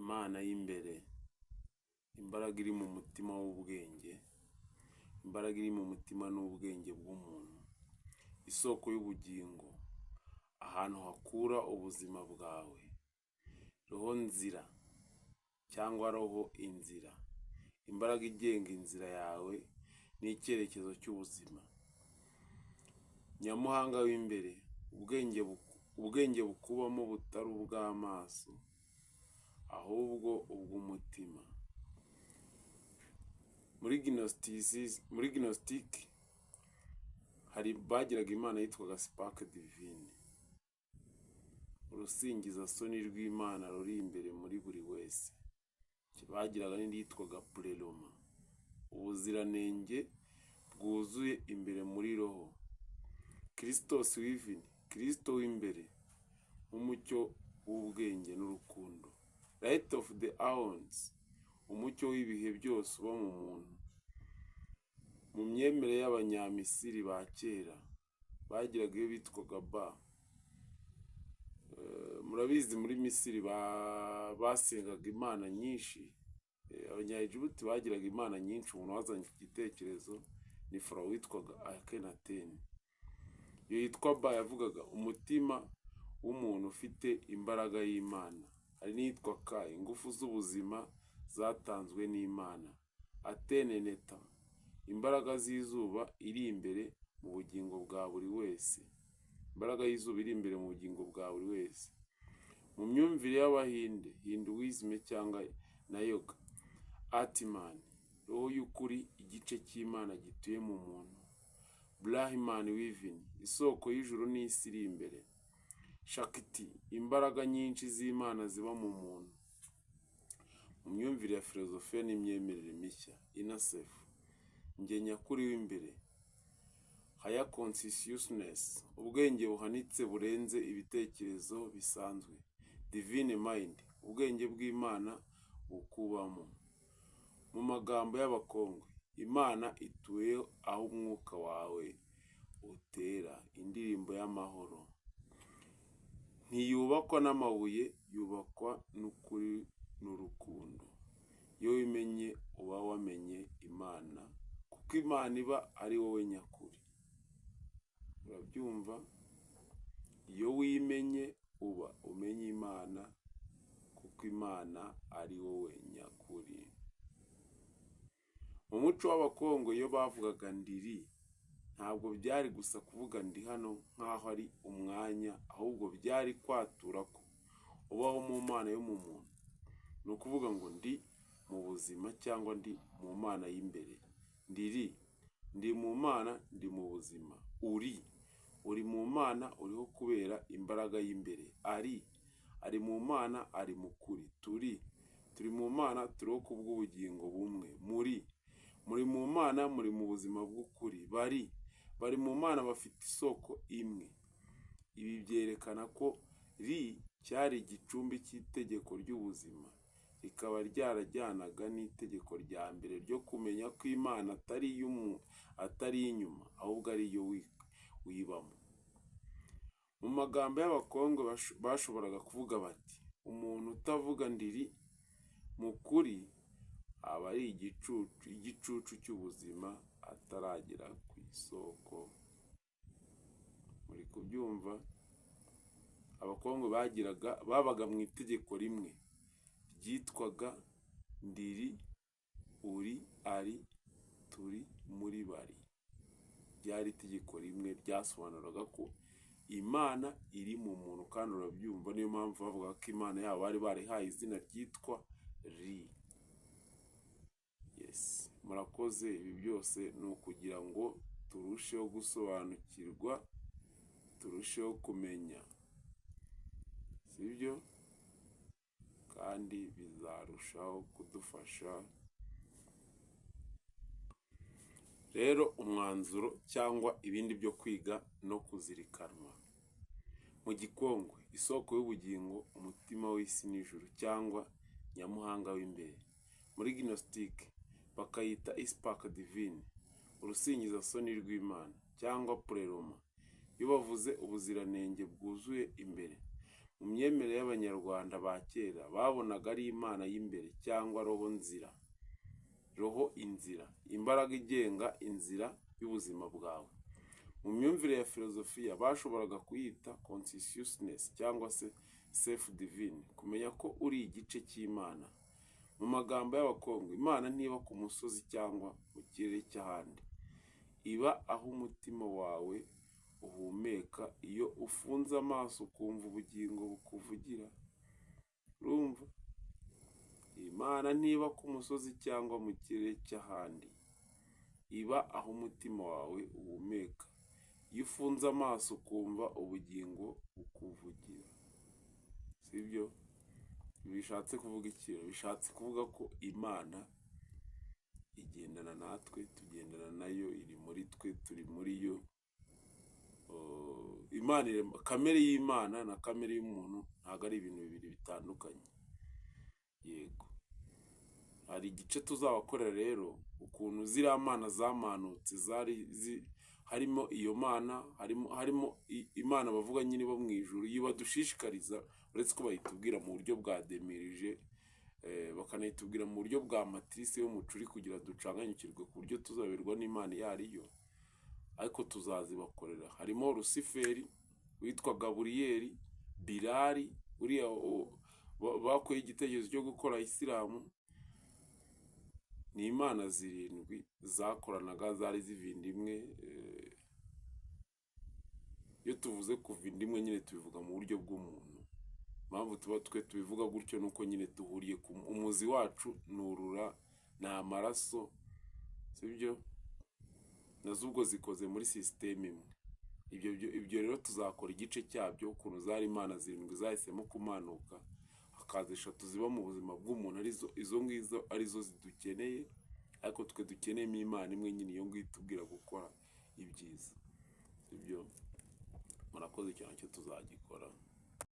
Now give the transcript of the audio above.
Imana y'imbere, imbaraga iri mu mutima w'ubwenge, imbaraga iri mu mutima n'ubwenge bw'umuntu, isoko y'ubugingo, ahantu hakura ubuzima bwawe, roho nzira cyangwa roho inzira, imbaraga igenga inzira yawe n'icyerekezo cy'ubuzima. Nyamuhanga w'imbere, ubwenge bukubamo butari ubw'amaso, ahubwo ubw'umutima. Muri Gnostic hari bagiraga imana yitwaga Spark Divine, urusingizasoni rw'Imana ruri imbere muri buri wese. Bagiraga n'indi yitwaga Pleroma, ubuziranenge bwuzuye imbere muri roho. Christos within, Kristo w'imbere, nk'umucyo w'ubwenge n'urukundo. Light of the Aeons, umucyo w'ibihe byose uba mu muntu. Mu myemerere y'Abanyamisiri ba kera bagiraga iyo bitwaga Ba. Murabizi, muri Misiri basengaga imana nyinshi. Abanyaegiputi bagiraga imana nyinshi. Umuntu wazanye iki gitekerezo ni Farawo witwaga Akhenateni. Iyo yitwa Ba yavugaga umutima w'umuntu ufite imbaraga y'Imana. Hari n'iyitwa Ka, ingufu z'ubuzima zatanzwe n'Imana. Aten Neter, imbaraga z'izuba iri imbere mu bugingo bwa buri wese, imbaraga y'izuba iri imbere mu bugingo bwa buri wese. Mu myumvire y'Abahinde, Hinduism cyangwa na yoga, Atman, roho y'ukuri, igice cy'Imana gituye mu muntu. Brahman within, isoko y'ijuru n'isi iri imbere. Shakti, imbaraga nyinshi z'Imana ziba mu muntu. Mu myumvire ya filozofiya n'imyemerere mishya, inner self, njye nyakuri w'imbere. Higher consciousness, ubwenge buhanitse burenze ibitekerezo bisanzwe. Divine mind, ubwenge bw'Imana bukubamo. Mu magambo y'Abakongwe, Imana ituye aho umwuka wawe utera indirimbo y'amahoro. Ntiyubakwa n'amabuye, yubakwa n'ukuri n'urukundo. Iyo wimenye uba wamenye Imana, kuko Imana iba ari wowe nyakuri. Urabyumva? Iyo wimenye uba umenye Imana, kuko Imana ari wowe nyakuri. Mu muco w'Abakongo, iyo bavugaga "ndiri", ntabwo byari gusa kuvuga "ndi hano" nk'aho ari umwanya, ahubwo byari kwatura ko ubaho mu Mana yo mu muntu. Ni ukuvuga ngo "ndi mu buzima" cyangwa "ndi mu Mana y'imbere". Ndiri, ndi mu Mana, ndi mu buzima. Uri, uri mu Mana, uriho kubera imbaraga y'imbere. Ari, ari mu Mana, ari mu kuri. Turi, turi mu Mana, turiho kubw'ubugingo bumwe. Muri, muri mu Mana, muri mu buzima bw'ukuri. Bari, bari mu Mana, bafite isoko imwe. Ibi byerekana ko ri cyari igicumbi cy'itegeko ry'ubuzima, rikaba ryarajyanaga n'itegeko rya mbere ryo kumenya ko Imana atari iy'inyuma, ahubwo ari iyo wibamo. Mu magambo y'Abakongwe, bashoboraga kuvuga bati: "Umuntu utavuga 'ndiri' mu kuri aba ari igicucu cy'ubuzima, ataragera ku isoko." Muri kubyumva? Abakongwe bagiraga, babaga mu itegeko rimwe ryitwaga "ndiri", "uri", "ari", "turi", "muri", "bari". Ryari itegeko rimwe ryasobanuraga ko Imana iri mu muntu. Kandi urabyumva, niyo mpamvu bavuga ko Imana yabo bari barihaye izina ryitwa Ri. Yes, murakoze. Ibi byose ni ukugira ngo turusheho gusobanukirwa, turusheho kumenya, sibyo? Kandi bizarushaho kudufasha. Rero umwanzuro cyangwa ibindi byo kwiga no kuzirikanwa: mu Gikongwe, isoko y'ubugingo, umutima w'isi n'ijuru cyangwa Nyamuhanga w'imbere. Muri Gnostic bakayita Spark Divine, urusingizasoni rw'Imana, cyangwa Pleroma iyo bavuze ubuziranenge bwuzuye imbere. Mu Mu myemerere y'Abanyarwanda ba kera, babonaga ari imana y'imbere cyangwa roho nzira, roho inzira, imbaraga igenga inzira y'ubuzima bwawe. Mu myumvire ya filozofiya, bashoboraga kuyita consciousness cyangwa se self divine, kumenya ko uri igice cy'Imana. Mu magambo y'Abakongo, Imana ntiba ku musozi cyangwa mu kirere cy'ahandi, iba aho umutima wawe uhumeka, iyo ufunze amaso ukumva ubugingo bukuvugira. Urumva, Imana ntiba ku musozi cyangwa mu kirere cy'ahandi, iba aho umutima wawe uhumeka, iyo ufunze amaso ukumva ubugingo bukuvugira. Sibyo? Bishatse kuvuga iki? Bishatse kuvuga ko Imana igendana natwe, tugendana nayo, iri muri twe, turi muri yo. Imana kamere y'Imana na kamere y'umuntu ntabwo ari ibintu bibiri bitandukanye. Yego, hari igice tuzabakorera rero, ukuntu ziriya mana zamanutse, zari harimo iyo mana, harimo Imana bavuga nyine bo mu ijuru, iyo badushishikariza, uretse ko bayitubwira mu buryo bwa démiurge, bakanayitubwira mu buryo bwa matrice y'umucuri kugira ducanganyukirwe ku buryo tuzaberwa n'Imana iyo ari yo, ariko tuzazibakorera. Harimo Rusiferi witwa Gaburiyeli, Bilali uriya bakuye igitekerezo cyo gukora Isilamu. Ni imana zirindwi zakoranaga, zari zivinda imwe. Iyo tuvuze kuva inda imwe nyine, tubivuga mu buryo bw'umuntu. Impamvu tuba twe tubivuga gutyo ni uko nyine duhuriye ku umuzi wacu, ni urura, ni amaraso, sibyo? Nazo ubwo zikoze muri sisiteme imwe. Ibyo rero tuzakora igice cyabyo, ukuntu zari imana zirindwi zahisemo kumanuka, hakaza eshatu ziba mu buzima bw'umuntu, arizo izo ngizo, arizo zidukeneye, ariko twe dukeneyemo Imana imwe nyine, iyo ngiyo itubwira gukora ibyiza, sibyo? Murakoze cyane, cyo tuzagikora.